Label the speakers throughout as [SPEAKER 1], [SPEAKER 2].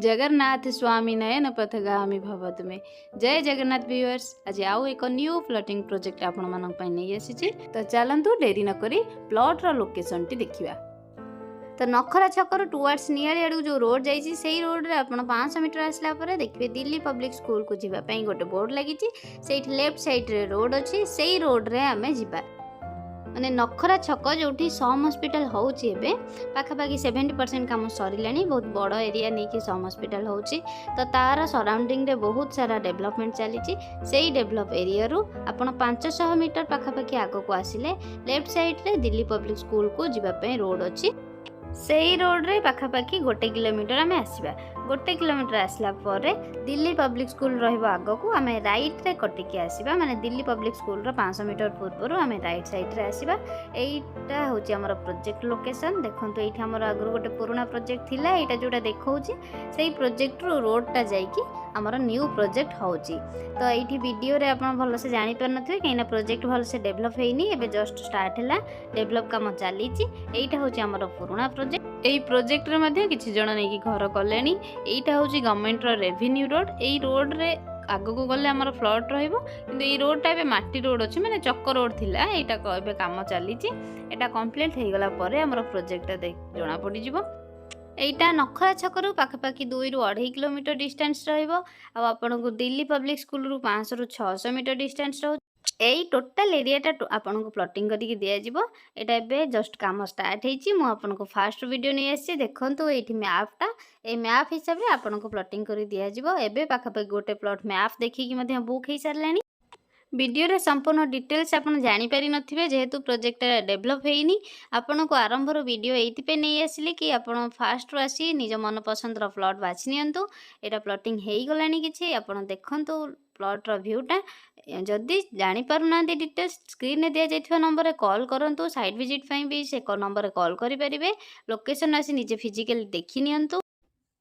[SPEAKER 1] ଜଗନ୍ନାଥ ସ୍ୱାମୀ ନୟନ ପଥଗାମୀ ଭବ ତୁମେ। ଜୟ ଜଗନ୍ନାଥ ଭିଉଅର୍ସ। ଆଜି ଆଉ ଏକ ନ୍ୟୁ ପ୍ଲଟିଂ ପ୍ରୋଜେକ୍ଟ ଆପଣମାନଙ୍କ ପାଇଁ ନେଇ ଆସିଛି। ତ ଚାଲନ୍ତୁ, ଡେରି ନକରି ପ୍ଲଟ୍ର ଲୋକେସନଟି ଦେଖିବା। ତ ନଖରା ଛକରୁ ଟୁୱାର୍ଡସ୍ ନିଆଳି ଆଡ଼କୁ ଯେଉଁ ରୋଡ଼ ଯାଇଛି, ସେଇ ରୋଡ଼ରେ ଆପଣ 500 ମିଟର ଆସିଲା ପରେ ଦେଖିବେ ଦିଲ୍ଲୀ ପବ୍ଲିକ୍ ସ୍କୁଲକୁ ଯିବା ପାଇଁ ଗୋଟେ ବୋର୍ଡ଼ ଲାଗିଛି। ସେଇଠି ଲେଫ୍ଟ ସାଇଡ଼୍ରେ ରୋଡ଼ ଅଛି, ସେଇ ରୋଡ଼ରେ ଆମେ ଯିବା। ମାନେ ନଖରା ଛକ ଯେଉଁଠି ସମ୍ ହସ୍ପିଟାଲ ହେଉଛି, ଏବେ ପାଖାପାଖି 70% କାମ ସରିଲାଣି। ବହୁତ ବଡ଼ ଏରିଆ ନେଇକି ସମ୍ ହସ୍ପିଟାଲ ହେଉଛି। ତ ତାର ସରାଉଣ୍ଡିଂରେ ବହୁତ ସାରା ଡେଭଲପମେଣ୍ଟ ଚାଲିଛି। ସେଇ ଡେଭଲପ୍ ଏରିଆରୁ ଆପଣ 500 ମିଟର ପାଖାପାଖି ଆଗକୁ ଆସିଲେ ଲେଫ୍ଟ ସାଇଡ଼୍ରେ ଦିଲ୍ଲୀ ପବ୍ଲିକ୍ ସ୍କୁଲକୁ ଯିବା ପାଇଁ ରୋଡ଼ ଅଛି। ସେଇ ରୋଡ଼ରେ ପାଖାପାଖି 1 କିଲୋମିଟର ଆମେ ଆସିବା। 1 କିଲୋମିଟର ଆସିଲା ପରେ ଦିଲ୍ଲୀ ପବ୍ଲିକ୍ ସ୍କୁଲ ରହିବ ଆଗକୁ। ଆମେ ରାଇଟ୍ରେ କଟିକି ଆସିବା, ମାନେ ଦିଲ୍ଲୀ ପବ୍ଲିକ୍ ସ୍କୁଲର 500 ମିଟର ପୂର୍ବରୁ ଆମେ ରାଇଟ୍ ସାଇଡ଼୍ରେ ଆସିବା। ଏଇଟା ହେଉଛି ଆମର ପ୍ରୋଜେକ୍ଟ ଲୋକେସନ୍। ଦେଖନ୍ତୁ, ଏଇଠି ଆମର ଆଗରୁ ଗୋଟେ ପୁରୁଣା ପ୍ରୋଜେକ୍ଟ ଥିଲା। ଏଇଟା ଯେଉଁଟା ଦେଖାଉଛି, ସେଇ ପ୍ରୋଜେକ୍ଟରୁ ରୋଡ଼ଟା ଯାଇକି ଆମର ନ୍ୟୁ ପ୍ରୋଜେକ୍ଟ ହେଉଛି। ତ ଏଇଠି ଭିଡ଼ିଓରେ ଆପଣ ଭଲସେ ଜାଣିପାରୁନଥିବେ, କାହିଁକିନା ପ୍ରୋଜେକ୍ଟ ଭଲସେ ଡେଭଲପ୍ ହେଇନି। ଏବେ ଜଷ୍ଟ ଷ୍ଟାର୍ଟ ହେଲା, ଡେଭଲପ୍ କାମ ଚାଲିଛି। ଏଇଟା ହେଉଛି ଆମର ପୁରୁଣା ପ୍ରୋଜେକ୍ଟ। ଏଇ ପ୍ରୋଜେକ୍ଟରେ ମଧ୍ୟ କିଛି ଜଣ ନେଇକି ଘର କଲେଣି। ଏଇଟା ହେଉଛି ଗଭର୍ଣ୍ଣମେଣ୍ଟର ରେଭିନ୍ୟୁ ରୋଡ଼। ଏଇ ରୋଡ଼ରେ ଆଗକୁ ଗଲେ ଆମର ପ୍ଲଟ୍ ରହିବ। କିନ୍ତୁ ଏଇ ରୋଡ଼ଟା ଏବେ ମାଟି ରୋଡ଼ ଅଛି, ମାନେ ଚକ ରୋଡ଼ ଥିଲା। ଏଇଟା ଏବେ କାମ ଚାଲିଛି। ଏଇଟା କମ୍ପ୍ଲିଟ୍ ହେଇଗଲା ପରେ ଆମର ପ୍ରୋଜେକ୍ଟଟା ଜଣାପଡ଼ିଯିବ। ଏଇଟା ନଖରା ଛକରୁ ପାଖାପାଖି 2ରୁ 2.5 କିଲୋମିଟର ଡିଷ୍ଟାନ୍ସ ରହିବ। ଆଉ ଆପଣଙ୍କୁ ଦିଲ୍ଲୀ ପବ୍ଲିକ୍ ସ୍କୁଲରୁ 500ରୁ 600 ମିଟର ଡିଷ୍ଟାନ୍ସ ରହୁଛି। ଏଇ ଟୋଟାଲ ଏରିଆଟା ଆପଣଙ୍କୁ ପ୍ଲଟିଂ କରିକି ଦିଆଯିବ। ଏଇଟା ଏବେ ଜଷ୍ଟ କାମ ଷ୍ଟାର୍ଟ ହେଇଛି। ମୁଁ ଆପଣଙ୍କୁ ଫାଷ୍ଟ ଭିଡ଼ିଓ ନେଇ ଆସିଛି। ଦେଖନ୍ତୁ ଏଇଠି ମ୍ୟାପ୍ଟା। ଏଇ ମ୍ୟାପ୍ ହିସାବରେ ଆପଣଙ୍କୁ ପ୍ଲଟିଂ କରି ଦିଆଯିବ। ଏବେ ପାଖାପାଖି ଗୋଟେ ପ୍ଲଟ୍ ମ୍ୟାପ୍ ଦେଖିକି ମଧ୍ୟ ବୁକ୍ ହେଇସାରିଲାଣି। ଭିଡ଼ିଓରେ ସମ୍ପୂର୍ଣ୍ଣ ଡିଟେଲ୍ସ ଆପଣ ଜାଣିପାରିନଥିବେ, ଯେହେତୁ ପ୍ରୋଜେକ୍ଟଟା ଡେଭଲପ୍ ହେଇନି। ଆପଣଙ୍କୁ ଆରମ୍ଭରୁ ଭିଡ଼ିଓ ଏଇଥିପାଇଁ ନେଇ ଆସିଲି କି ଆପଣ ଫାଷ୍ଟରୁ ଆସି ନିଜ ମନ ପସନ୍ଦର ପ୍ଲଟ୍ ବାଛି ନିଅନ୍ତୁ। ଏଇଟା ପ୍ଲଟିଂ ହେଇଗଲାଣି କିଛି। ଆପଣ ଦେଖନ୍ତୁ ପ୍ଲଟ୍ର ଭ୍ୟୁଟା। ଯଦି ଜାଣିପାରୁନାହାନ୍ତି ଡିଟେଲ୍ସ, ସ୍କ୍ରିନ୍ରେ ଦିଆଯାଇଥିବା ନମ୍ବରରେ କଲ୍ କରନ୍ତୁ। ସାଇଟ୍ ଭିଜିଟ୍ ପାଇଁ ବି ସେ ନମ୍ବରରେ କଲ୍ କରିପାରିବେ। ଲୋକେସନ୍ ଆସି ନିଜେ ଫିଜିକାଲି ଦେଖି ନିଅନ୍ତୁ।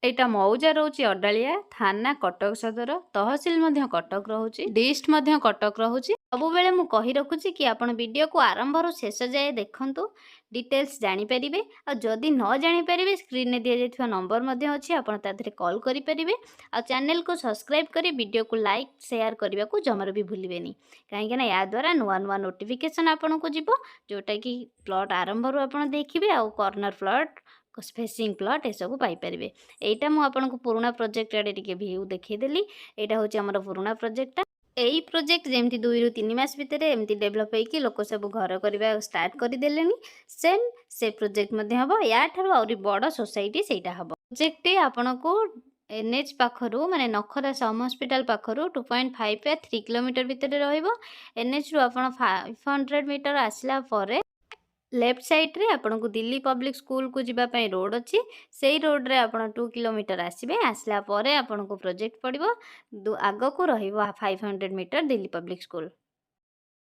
[SPEAKER 1] ଏଇଟା ମଉଜା ରହୁଛି ଅଡାଳିଆ, ଥାନା କଟକ ସଦର, ତହସିଲ ମଧ୍ୟ କଟକ ରହୁଛି, ଡିଷ୍ଟ ମଧ୍ୟ କଟକ ରହୁଛି। ସବୁବେଳେ ମୁଁ କହି ରଖୁଛି କି ଆପଣ ଭିଡ଼ିଓକୁ ଆରମ୍ଭରୁ ଶେଷ ଯାଏ ଦେଖନ୍ତୁ, ଡିଟେଲ୍ସ ଜାଣିପାରିବେ। ଆଉ ଯଦି ନ ଜାଣିପାରିବେ, ସ୍କ୍ରିନ୍ରେ ଦିଆଯାଇଥିବା ନମ୍ବର ମଧ୍ୟ ଅଛି, ଆପଣ ତା ଦେହରେ କଲ୍ କରିପାରିବେ। ଆଉ ଚ୍ୟାନେଲକୁ ସବସ୍କ୍ରାଇବ୍ କରି ଭିଡ଼ିଓକୁ ଲାଇକ୍, ସେୟାର କରିବାକୁ ଜମାରୁ ବି ଭୁଲିବେନି, କାହିଁକିନା ଏହାଦ୍ୱାରା ନୂଆ ନୂଆ ନୋଟିଫିକେସନ୍ ଆପଣଙ୍କୁ ଯିବ, ଯେଉଁଟାକି ପ୍ଲଟ୍ ଆରମ୍ଭରୁ ଆପଣ ଦେଖିବେ ଆଉ କର୍ଣ୍ଣର ପ୍ଲଟ୍, ଫେସିଂ ପ୍ଲଟ୍ ଏସବୁ ପାଇପାରିବେ। ଏଇଟା ମୁଁ ଆପଣଙ୍କୁ ପୁରୁଣା ପ୍ରୋଜେକ୍ଟ ଆଡ଼େ ଟିକେ ଭ୍ୟୁ ଦେଖେଇଦେଲି। ଏଇଟା ହେଉଛି ଆମର ପୁରୁଣା ପ୍ରୋଜେକ୍ଟଟା। ଏଇ ପ୍ରୋଜେକ୍ଟ ଯେମିତି 2ରୁ 3 ମାସ ଭିତରେ ଏମିତି ଡେଭଲପ୍ ହେଇକି ଲୋକ ସବୁ ଘର କରିବା ଷ୍ଟାର୍ଟ କରିଦେଲେଣି, ସେମ୍ ସେ ପ୍ରୋଜେକ୍ଟ ମଧ୍ୟ ହେବ। ୟାଠାରୁ ଆହୁରି ବଡ଼ ସୋସାଇଟି ସେଇଟା ହେବ। ପ୍ରୋଜେକ୍ଟଟି ଆପଣଙ୍କୁ ଏନ୍ଏଚ୍ ପାଖରୁ, ମାନେ ନଖରା ସମ୍ ହସ୍ପିଟାଲ ପାଖରୁ 2.5 ୟା 3 କିଲୋମିଟର ଭିତରେ ରହିବ। ଏନ୍ଏଚ୍ରୁ ଆପଣ 500 ମିଟର ଆସିଲା ପରେ ଲେଫ୍ଟ ସାଇଡ଼୍ରେ ଆପଣଙ୍କୁ ଦିଲ୍ଲୀ ପବ୍ଲିକ୍ ସ୍କୁଲକୁ ଯିବା ପାଇଁ ରୋଡ଼ ଅଛି। ସେଇ ରୋଡ଼ରେ ଆପଣ 2 କିଲୋମିଟର ଆସିବେ। ଆସିଲା ପରେ ଆପଣଙ୍କୁ ପ୍ରୋଜେକ୍ଟ ପଡ଼ିବ। ଆଗକୁ ରହିବ 500 ମିଟର ଦିଲ୍ଲୀ ପବ୍ଲିକ୍ ସ୍କୁଲ।